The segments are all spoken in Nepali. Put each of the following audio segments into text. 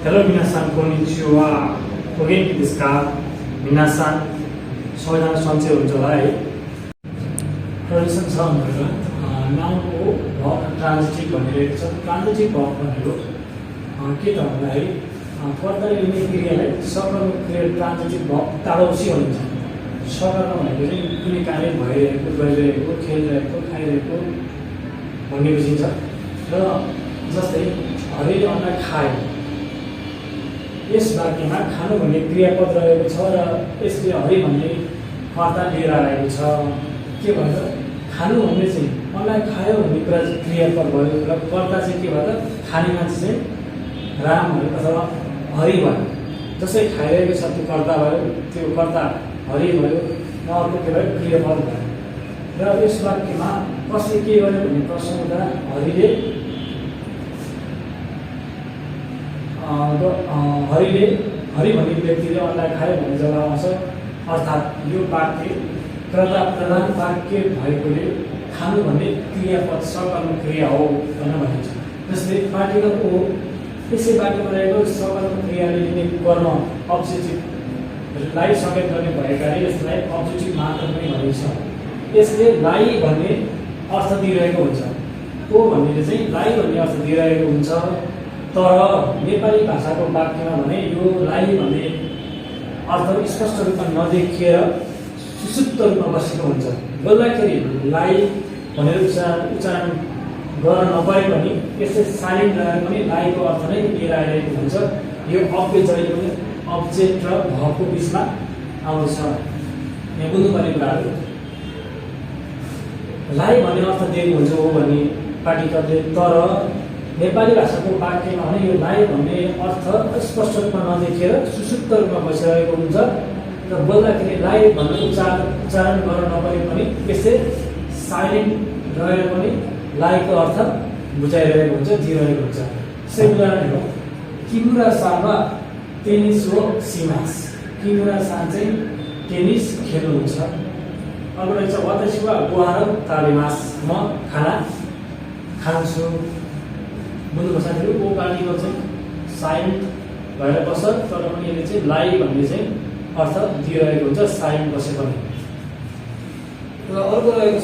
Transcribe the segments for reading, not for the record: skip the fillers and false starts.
Hello, minasan, konnichiwa. Ogenki desu ka? Minasan, सबैजना सन्चै हुन्छ होला है। प्रदर्शन छ भनेर नाउनको भर्ब ट्रान्जिटिभ भनिरहेको छ। ट्रान्जिटिभ भर्ब भनेको के त भन्दाखेरि कर्ता लिने क्रियालाई सकर्मक क्रिया ट्रान्जिटिभ भर्ब ताडौसी भनिन्छ। सकर्म भनेको चाहिँ कुनै कार्य भइरहेको, गरिरहेको, खेलिरहेको, खाइरहेको भन्ने बुझिन्छ। र जस्तै हरिले अन्डा खायो, यस वाक्यमा खानु भन्ने क्रियापद रहेको छ र यसले हरि भन्ने कर्ता लिएर आएको छ। के भन्छ खानु भन्ने चाहिँ अन्डा खायो भन्ने कुरा चाहिँ क्रियापद भयो र कर्ता चाहिँ के भयो त खाने मान्छे चाहिँ राम भयो अथवा हरि भयो। जसै खाइरहेको छ त्यो कर्ता भयो, त्यो कर्ता हरि भयो र अर्को के भयो क्रियापद भयो। र यस वाक्यमा कसले के गर्यो भन्ने प्रश्न हुँदा हरिले हरि भन्ने व्यक्तिले अन्डा खायो भन्ने जवाब आउँछ। अर्थात् यो वाक्य कर्ता प्रधान वाक्य भएकोले खानु भन्ने क्रियापद सकर्म क्रिया हो भनेर भनिन्छ। जस्तै पार्टिकल ओ, यसै वाक्यमा रहेको सकर्म क्रियाले लिने कर्म अब्जेक्टिभलाई सङ्केत गर्ने भएकाले यसलाई अब्जेक्टिभ मात्र पनि भनिन्छ। यसले लाई भन्ने अर्थ दिइरहेको हुन्छ। ओ भन्नेले चाहिँ लाई भन्ने अर्थ दिइरहेको हुन्छ। तर नेपाली भाषाको वाक्यमा भने यो लाई भन्ने अर्थ स्पष्ट रूपमा नदेखिएर सुसुप्त रूपमा बसेको हुन्छ। बोल्दाखेरि लाई भनेर उच्चारण गर्न नपरे पनि यसै साइलेन्ट रहेर पनि लाईको अर्थ नै लिएर आइरहेको हुन्छ। यो अब्जेक्ट जहिले पनि अब्जेक्ट र भर्बको बिचमा आउँछ। यहाँ बुझ्नुपर्ने कुराहरू लाई भन्ने अर्थ दिएको हुन्छ हो भन्ने पार्टिकलले। तर नेपाली भाषाको वाक्यमा भने यो लाई भन्ने अर्थ स्पष्ट रूपमा नदेखिएर सुसुप्त रूपमा बसिरहेको हुन्छ र बोल्दाखेरि लाई भन्ने उच्चारण गर्न नपरे पनि यसै साइलेन्ट रहेर पनि लाईको अर्थ बुझाइरहेको हुन्छ, दिइरहेको हुन्छ। यसै उदाहरण हो किमुरा सानमा टेनिस हो सिमास। किमुरा सान चाहिँ टेनिस खेल्नुहुन्छ। अर्को रहेछ वातासिवा गुहार तालिमास, म खाना खान्छु। बुझ्नु साथीहरू ओ पार्टिकल चाहिँ साइलेन्ट भएर बस्छ तर पनि यसले चाहिँ लाई भन्ने चाहिँ अर्थ दिइरहेको हुन्छ साइलेन्ट बसे पनि। र अर्को रहेको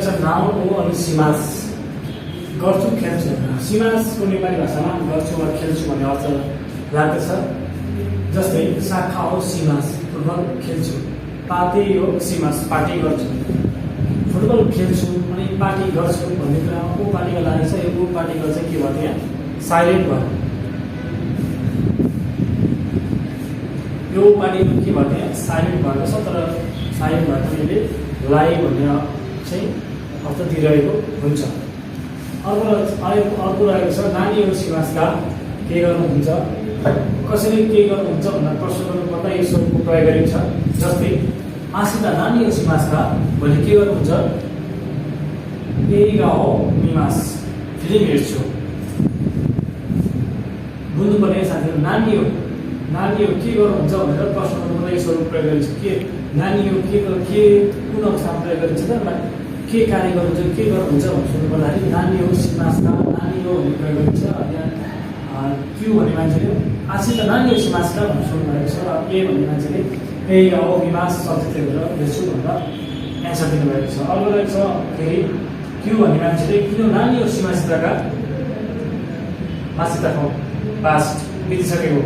छ नाउन हो अनि सिमास, गर्छु खेल्छु। सिमासको नेपाली भाषामा गर्छु वा खेल्छु भन्ने अर्थ लाग्दछ। जस्तै शाखा हो सिमास, फुटबल खेल्छु। पार्टी हो सिमास, पार्टी गर्छु। फुटबल खेल्छु अनि पार्टी गर्छु भन्ने कुरामा को पार्टिकल लागेको छ। यो को पार्टिकल चाहिँ के भयो यहाँ साइलेन्ट भयो। यो पार्टिकल के भयो यहाँ साइलेन्ट भएको छ। तर साइलेन्ट भए पनि यसले लाई भन्ने चाहिँ अर्थ दिइरहेको हुन्छ। अर्को रहेको छ नानी हो सिमासका, के गर्नुहुन्छ। कसैले के गर्नुहुन्छ भन्दा प्रश्न गर्नुपर्दा यो शब्दको प्रयोग गरिन्छ। जस्तै आसिता नानी हो सिमासका, भोलि के गर्नुहुन्छ। एइगा हो मिमास, फिल्म हेर्छु। बुझ्नुपर्ने साथीहरू नानी हो के गर्नुहुन्छ भनेर प्रश्न गर्नुपर्दा यो शब्दको प्रयोग गरिन्छ। के नानी हो के कुन अवस्थामा प्रयोग गरिन्छ त के कार्य गर्नुहुन्छ, के गर्नुहुन्छ भनेर सोध्नुपर्दाखेरि नानी हो सिमासका, नानी हो भन्ने प्रयोग गरिन्छ। यहाँ क्यु भन्ने मान्छेले आसिता नानी हो सिमासका भनेर सोध्नुभएको छ र ए भन्ने मान्छेले ए हो विमास सब्जेक्ट लिएर हेर्छु भनेर एन्सर दिनुभएको छ। अर्को रहेछ फेरि क्यु भन्ने मान्छेले किन नानी हो सीमासिताका, मासिताको पास्ट बितिसकेको।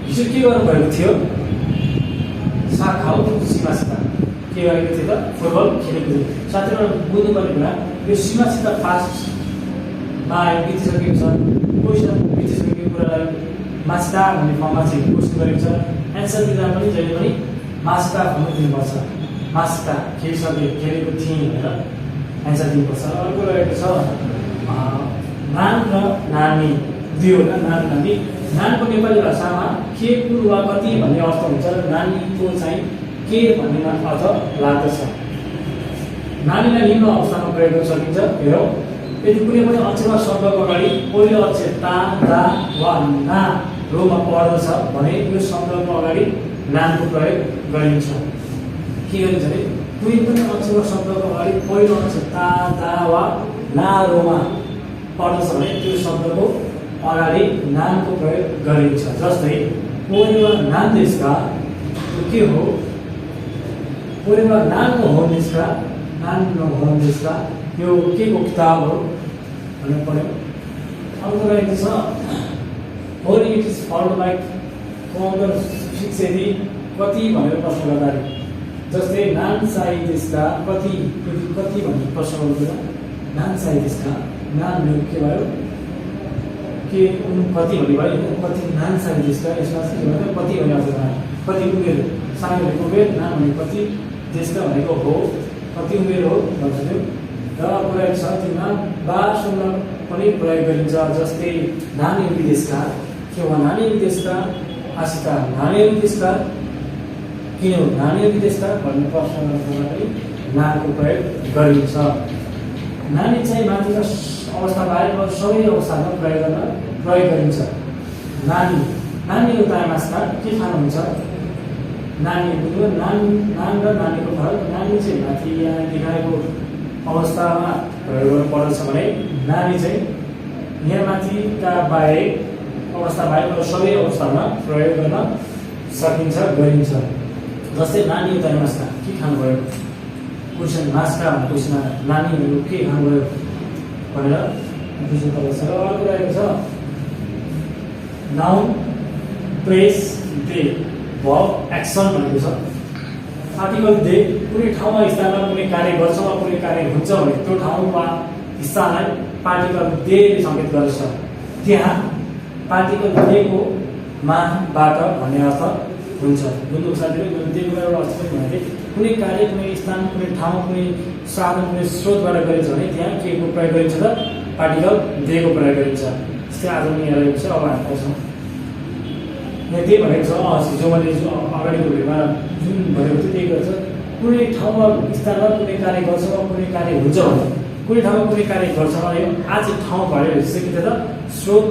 हिजो के गर्नुभएको थियो। शाखा हो सीमासिता, के गरेको थियो त फुटबल खेलेको थियो। साथीहरू बुझ्नुपर्ने कुरा यो सीमासिता पास्टमा बितिसकेको छ। क्वेसन बितिसकेको कुरालाई मासिता भन्ने फर्ममा चाहिँ क्वेसन गरेको छ। एन्सर दिँदा पनि जहिले पनि मासिता भन्नु दिनुपर्छ। मासिता खेलेको थिएँ भनेर एन्सर दिनुपर्छ। अर्को रहेको छ नान र नानी, दुईवटा नान नानी। नानको नेपाली भाषामा के कुन वा कति भन्ने अर्थ हुन्छ र नानीको चाहिँ के भन्ने अर्थ लाग्दछ। नानीलाई निम्न अवस्थामा प्रयोग गर्न सकिन्छ। हेरौँ यदि कुनै पनि अक्षर वा शब्दको अगाडि पहिलो अक्षर ता, दा वा ना रोमा पर्दछ भने यो शब्दको अगाडि नानको प्रयोग गरिन्छ। के गरिन्छ भने कुनै पनि अक्षर वा शब्दको अगाडि पहिलो अक्षर ता, दा वा ना रोमा पर्दछ भने त्यो शब्दको अगाडि नानको प्रयोग गरिन्छ। जस्तै पोरेवा नान देशका के हो? पोरेवा नानको होम देशका नान होम देशका यो के को किताब हो भन्नु पर्यो। अर्को रहेको छ for it is followed by कौन शिक्षेदी कति भनेर प्रश्न गर्दाखेरि जस्तै नान साई देशका कति कति भन्ने प्रश्न गर्दा नान साई देशका नान के भयो के कति भन्ने भयो कति नान साई देशका यसमा के भयो कति भन्ने अर्थ कति उमेर साई भनेको उमेर नान भनेको कति देशका भनेको हो कति उमेर हो भन्छ त्यो। र प्रयोग छ त्यो नाम बासम्म पनि प्रयोग गरिन्छ। जस्तै नानी विदेशका के हो नानी विदेशका आशिका नानी विदेशका किन हो नानी विदेशका भन्ने प्रश्न गर्दा पनि नाको प्रयोग गरिन्छ। नानी चाहिँ माथिका अवस्था बाहेक सबै अवस्थामा प्रयोग गरिन्छ। नानी नानी ताइमासका के खानुहुन्छ? नानी नान र नानीको फरक नानी चाहिँ माथि यहाँ देखाएको अवस्थामा प्रयोग गर्नुपर्दछ भने नानी चाहिँ यहाँ माथिका बाहेक अवस्था बाहेक सबै अवस्थामा प्रयोग गर्न सकिन्छ गरिन्छ। जस्तै नानी ताइमासका के खानुभयो? क्वेसन मासका क्वेसनमा नानीहरू के खानुभयो भनेर बुझ्नुपर्दछ। र अर्को रहेको छ noun Place de verb action भनेको छ। आर्टिकल दे कुनै ठाउँमा स्थानमा कुनै कार्य गर्छ वा कुनै कार्य हुन्छ भने त्यो ठाउँ वा स्थानलाई पार्टिकल देले सङ्केत गर्छ। त्यहाँ पार्टिकल देको माबाट भन्ने अर्थ हुन्छ। बुझ्नु साथीहरू देको एउटा अर्थ पनि भने कुनै कार्य कुनै स्थान कुनै ठाउँ कुनै साधन कुनै स्रोतबाट गरिन्छ भने त्यहाँ के को प्रयोग गरिन्छ त पार्टिकल देको प्रयोग गरिन्छ। जस्तै आज पनि यहाँ रहेको छ। अब हामी पढ्छौँ यहाँ त्यही भनेको छ हिजो मैले अगाडिको भिडियोमा जुन भनेको थियो त्यही गर्छ। कुनै ठाउँमा स्थानमा कुनै कार्य गर्छ वा कुनै कार्य हुन्छ भने कुनै ठाउँमा कुनै कार्य गर्छ भने आज ठाउँ भयो जस्तै कि त स्रोत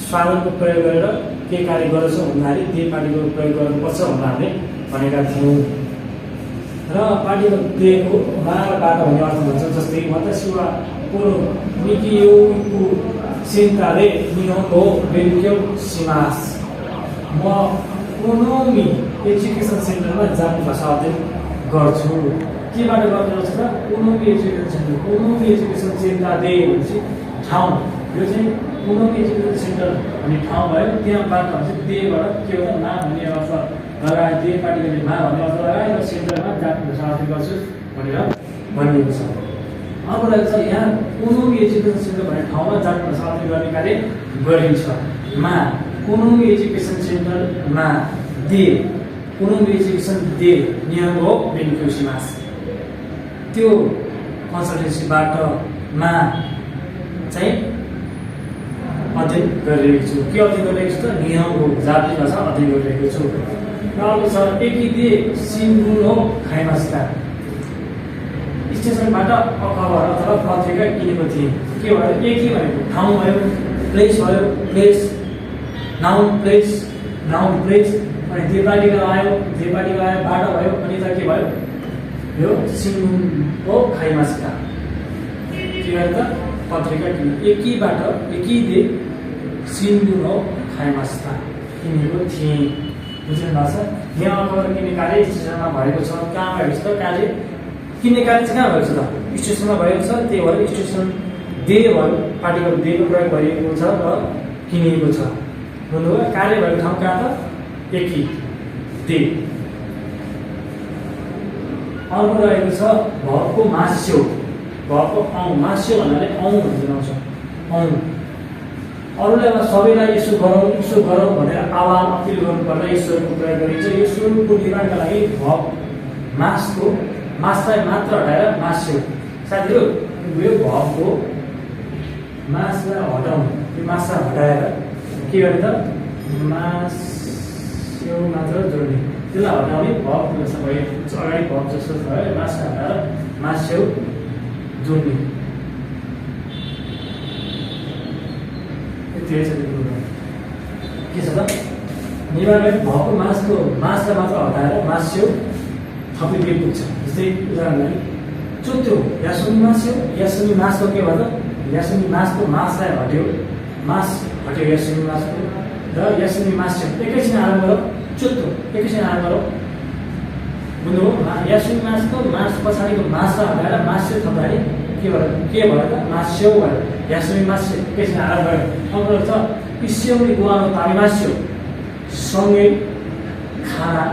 साधनको प्रयोग गरेर के कार्य गर्छ भन्दाखेरि त्यही पार्टिकल प्रयोग गर्नुपर्छ भनेर हामीले भनेका थियौँ। र पार्टिकल दिएको माबाट भन्ने अर्थ हुन्छ। जस्तै मतसिवा पुरो निकियोको सिन्ताले निहोको बेलक्यो सिमास म कोनोमी एजुकेसन सेन्टरमा जाने भाषा अध्ययन गर्छु। केबाट गर्नुपर्छ त economy education centre economy education centre दे भनेपछि ठाउँ यो चाहिँ कोनोमी एजुकेसन सेन्टर भन्ने ठाउँ भयो। त्यहाँबाट हुन्छ देबाट के हो नाम भन्ने अर्थ लगाए दे पार्टिकलले मा भन्ने अर्थ लगाए र सेन्टरमा जाने भाषा अध्ययन गर्छु भनेर भनिएको छ। अर्को रहेको छ यहाँ कोनोमी एजुकेसन सेन्टर भन्ने ठाउँमा जाने भाषा अध्ययन गर्ने कार्य गरिन्छ। मा कोनोमी एजुकेसन सेन्टरमा दे कोनोमी एजुकेसन दे नियमको बेनिफिसिमास त्यो कन्सल्टेन्सीबाट मा चाहिँ अध्ययन गरिरहेको छु। के अध्ययन गरिरहेको छु त नियमको जातीय भाषा अध्ययन गरिरहेको छु। र अर्को छ एकिदे सिम्बुनो खाइमास्का स्टेसनबाट अखबार अथवा पत्रिका किनेको थिएँ। के भयो एकी भनेको ठाउँ भयो प्लेस भयो प्लेस नाउन प्लेस अनि देपाटीको आयो बाटो भयो अनि त के भयो यो सिम्बुको खाइमास्का के भयो त पत्रिका किने एकीबाट एकीदे सिम्बुनो खाइमास्का किनेको थिएँ। बुझ्नु भएको छ? यहाँ अखबार किन्ने कार्य स्टेसनमा भएको छ। कहाँ भएको छ त कार्य किन्ने कार्य चाहिँ कहाँ भएको छ त स्टेसनमा भएको छ। त्यही भएर स्टेसन दे भयो पार्टिकल देको प्रयोग गरिएको छ र किनिएको छ। भन्नुभयो कार्य भएको ठाउँ कहाँ त एकी दे। अर्को रहेको छ भर्बको मास्यो भर्बको औँ मास्यो भन्नाले औँ भन्ने आउँछ। औँ अरूलाई सबैलाई यसो गरौँ भनेर आह्वान अपिल गर्नुपर्दा ईश्वरको प्रयोग गरिन्छ। यो स्वरूपको निर्माणका लागि भर्ब मासलाई मात्र हटाएर मास्यो। साथीहरू यो भर्बको मासलाई हटाउनु यो मासलाई हटाएर के गर्ने त मास्यो मात्र जोड्ने त्यसलाई हटाउने भर्ब जस्तो भयो। अगाडि भर्ब जस्तो भयो मासलाई हटाएर मास्यो जोड्ने के छ त निर्माणले भएको मासलाई मात्र हटाएर मास्यो थपिदिए पुग्छ। जस्तै उदाहरणलाई चोत्रो यासुमी मास्यो यासुमी मासको के भयो त यासुमी मासको मासलाई हट्यो, मास हट्यो यासुमी मासको र यासुमी मास एकैछिन आराम गरौँ, चुत्तो एकैछिन आराम गरौँ। बुझ्नुभयो? यासुमी मासको मास पछाडिको मासलाई हटाएर मास्यो थप्दाखेरि के भयो त मास्यो भयो। यासुमी मास एकैछिन आराम गऱ्यो। अर्को छ इस्यौनी गुवानो ताबे मास्यो, सँगै खाना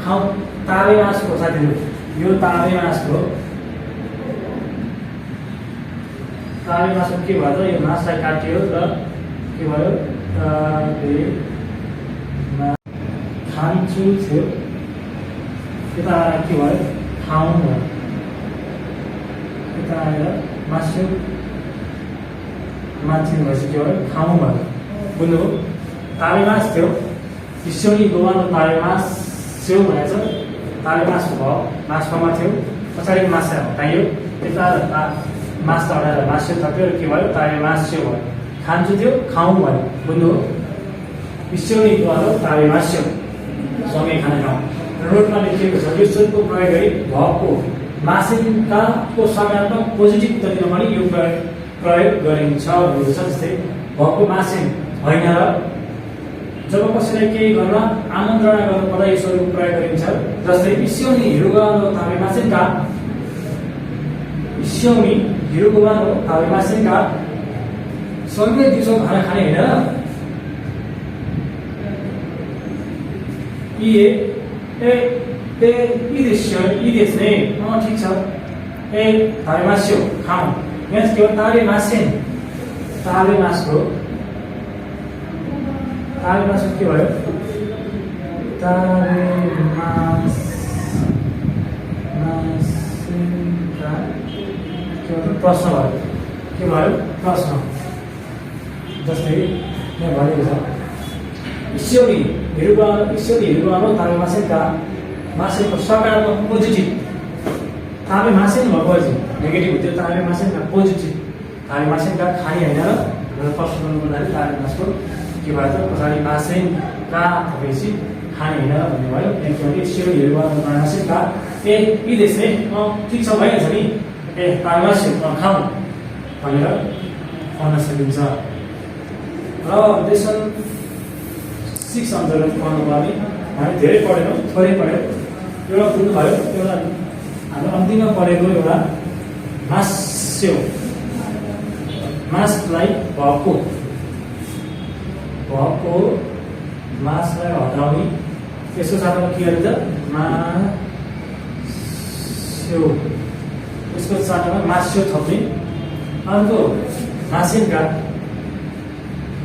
खाउँ। ताबे मासको साथीहरू यो ताबे मासको के भयो त यो मासलाई काटियो र के भयो खान्छु थियो, यता आएर के भयो खाउँ भयो, यता आएर मास्यो मान्छे भएपछि के भयो खाउँ भयो। बुझ्नुभयो? ताबे मास थियो, इस्यौनी गुवानो ताबे मास स्यो भनेको छ। ताबे मासको भयो, मासमा थियो, पछाडिको मासलाई हटाइयो, यता मास हटाएर मास्यो थप्यो र के भयो ताबे मास्यो भयो। खान्छु थियो खाउँ भयो। बुझ्नुभयो? इस्यौनी गुवानो ताबे मास्यो, सँगै खाना खाउँ। नोटमा लेखिएको छ यो शब्दको प्रयोग गरी भएको मासिकाको सकारात्मक पोजिटिभ उत्तर दिन पनि यो प्रयोग गरिन्छ भनेको छ। जस्तै भएको मासिन होइन र जब कसैलाई केही गर्न आमन्त्रणा गर्नु पर्दा यो शब्दको प्रयोग गरिन्छ। जस्तै इस्यौनी हिरुगानो ताबे मासिनका, इस्यौनी हिरुगानो ताबे मासिनका, सँगै दिउँसो खाना खाने होइन र यी देश नै ठिक छ। ताबे मास्यो खाउँ, यहाँ के हो ताबे मासेन, ताबे मासको के भयो ताबे मासेनका के भयो प्रश्न भयो, के भयो प्रश्न। जस्तै यहाँ भनेको छ इस्यौनी हिरुगानो ताबे मासेनका, मासेनको सकारात्मक पोजिटिभ, ताबे मासेन भएपछि नेगेटिभ हुन्थ्यो, ताबे मासेनका पोजिटिभ, ताबे मासेनका खाने होइन र प्रश्न गर्नु पर्दाखेरि ताबे मासको के भयो त पछाडि मासेनका भएपछि खाने होइन भन्ने भयो। किनकि इस्यौनी हिरुगानो ताबे मासेनका यी देश नै ठिक छ भइहाल्छ नि, ताबे मास्यो खाउँ भनेर भन्न सकिन्छ। र लेसन 6 अन्तर्गत पढ्नुपर्ने हामी धेरै पढेनौँ, थोरै पढ्यौँ। एउटा बुझ्नुभयो, एउटा हाम्रो अन्तिममा पढेको एउटा मास्यो, मासलाई भएको मासलाई हटाउने, यसको साथमा के गरिन्छ मास्यो, यसको साथमा मास्यो थप्ने। अर्को मासिनका,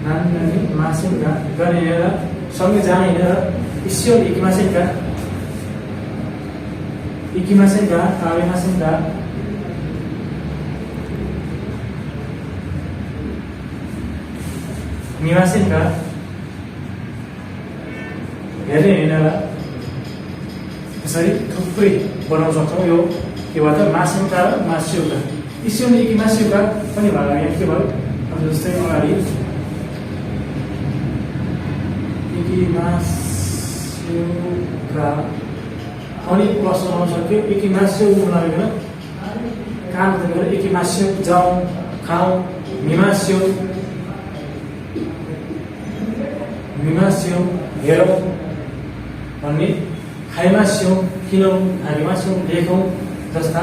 नानी मासिनका गर्ने र सँगै जाने र इस्यो इकिमासेनका ताबे मासेनका, निवासेनका धेरै होइन र यसरी थुप्रै बनाउन सक्छौँ। यो के भन्छ मासेनका र मास्योका, इस्यो इकिमास्योका पनि भयो। यहाँ के भयो अब जस्तै अगाडि इकिमास्योका अनि प्रश्न आउन सक्यो। इकिमास्यो नलागेन काम गरेर इकिमास्यो जाउँ खाउँ, मिमास्यो हेरौँ भन्ने, खाइमास्यो किनौँ, हारिमास्यो लेखौँ जस्ता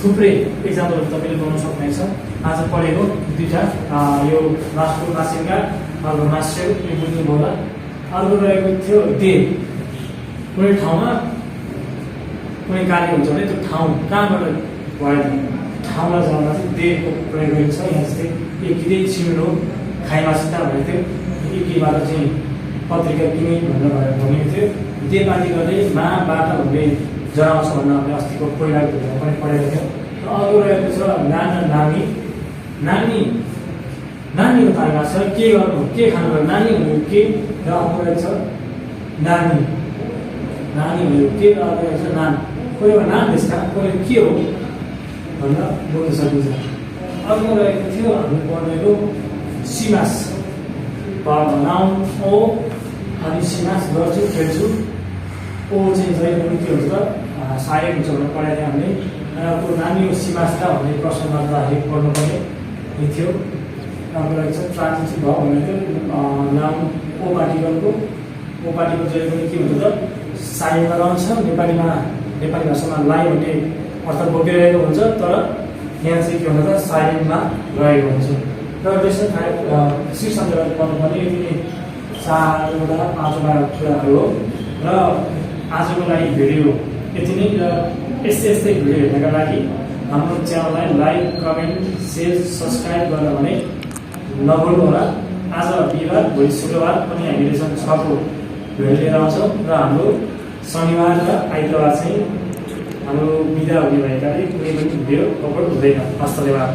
थुप्रै इक्जाम्पलहरू तपाईँले बनाउन सक्नुहुनेछ। आज पढेको दुईवटा यो मासको मासिनका, अर्को मास्यो, यो बुझ्नुभयो होला। अर्को रहेको थियो दे, कुनै ठाउँमा कुनै कार्य हुन्छ भने त्यो ठाउँ कहाँबाट भयो, ठाउँलाई जाँदा चाहिँ देको प्रयोग गरिन्छ। यहाँ जस्तै एकिँदै छिमेरो खाइमासिता भनेको थियो, एकीबाट चाहिँ पत्रिका किने भनेर भनेको थियो। देपाती गर्दै माबाट भन्ने जनाउँछ भनेर हामीले अस्तिको पहिलाको भिडियोमा पनि पढेको थियो। र अर्को रहेको छ नाना नानी, नानीको तालिमा छ के गर्नु के खानु पर्यो, नानी भनेको के र अर्को रहेको छ नानी भनेको के र अर्को रहेको छ नाम, कोहीको नाम त्यसका कोही के हो भनेर बोल्न सकिन्छ। अर्को रहेको थियो हामीले पढेको सिमास, नाउन ओ अनि सिमास गर्छु खेल्छु, ओ चाहिँ जहिले पनि के हुन्छ त सहायक हुन्छ भनेर पढाएको थियो हामीले। अर्को नानी हो सिमासका भन्ने प्रश्न गर्दाखेरि पढ्नु पर्ने। थियो अर्को रहेछ ट्रान्जिटिभ भयो भनेको नाउन ओ पार्टिकलको जहिले पनि के हुन्छ त साइलेन्टमा रहन्छ नेपाली भाषामा लाई भन्ने अर्थ बोकिरहेको हुन्छ तर यहाँ चाहिँ के हुन्छ त साइलेन्टमा रहेको हुन्छ र लेसन 6 अन्तर्गत पढ्नुपर्ने यति नै 4वटा 5वटा कुराहरू हो र आजको लागि भिडियो यति नै र यस्तै भिडियो हेर्नका लागि हाम्रो च्यानललाई लाइक कमेन्ट सेयर सब्सक्राइब गर्न भने नभुल्नु होला आज बिहिबार भोलि शुक्रबार पनि हामी लेसन 6 को भिडियो लिएर आउँछौँ र हाम्रो शनिबार र आइतबार चाहिँ हाम्रो बिदा हुने भएकाले कुनै पनि भिडियो अपलोड हुँदैन। हस्त धन्यवाद।